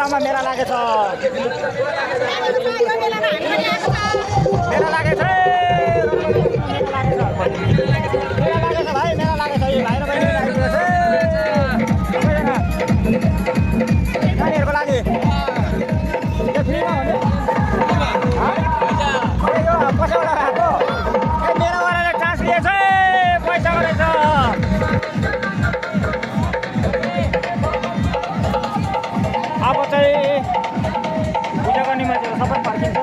ठाउँमा मेला लागेछ। मेला लागेछ भाइ, मेला लागेछ। यो भाइ र बहिनी आइपुगेछ नानीहरूको लागि। यो फ्रीमा हो नि? यो कसैबाट आएको? मेलावालाले चान्स लिएछ, पैसा रहेछ। अब चाहिँ पूजा गर्ने मान्छेहरू सबै फर्किन्छ।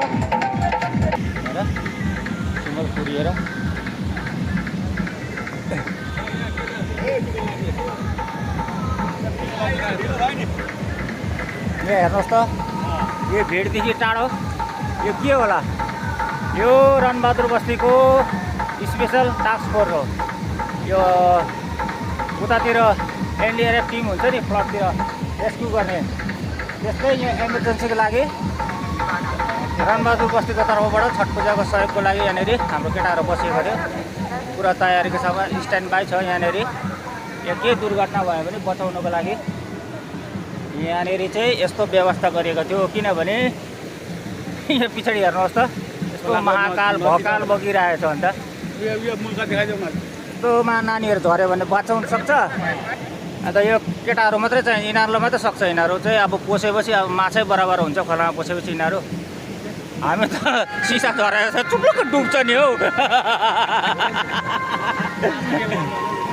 सिङ्गल पुरिएर यहाँ हेर्नुहोस् त, यो भिडदेखि टाढो यो के होला? यो रणबहादुर बस्तीको स्पेसल टास्क फोर्स हो। यो उतातिर एनडिआरएफ टिम हुन्छ नि, फ्लडतिर रेस्क्यु गर्ने, त्यस्तै यहाँ इमर्जेन्सीको लागि रणबहादुर बस्तीको तर्फबाट छठ पूजाको सहयोगको लागि यहाँनिर हाम्रो केटाहरू बसेको थियो। पुरा तयारीको छ, स्ट्यान्ड बाई छ यहाँनिर। यहाँ के दुर्घटना भयो भने बचाउनको लागि यहाँनिर चाहिँ यस्तो व्यवस्था गरिएको थियो। किनभने यहाँ पछाडि हेर्नुहोस् त, यस्तो महाकाल भकाल बगिरहेछ। अन्त यस्तोमा नानीहरू झऱ्यो भने बचाउन सक्छ। अन्त यो केटाहरू मात्रै चाहिँ, यिनीहरूलाई मात्रै सक्छ। यिनीहरू चाहिँ अब पसेपछि अब माछै बराबर हुन्छ खोलामा पसेपछि यिनीहरू। हामी त सिसा झरेर चुप्लुक्क डुब्छ नि हौ।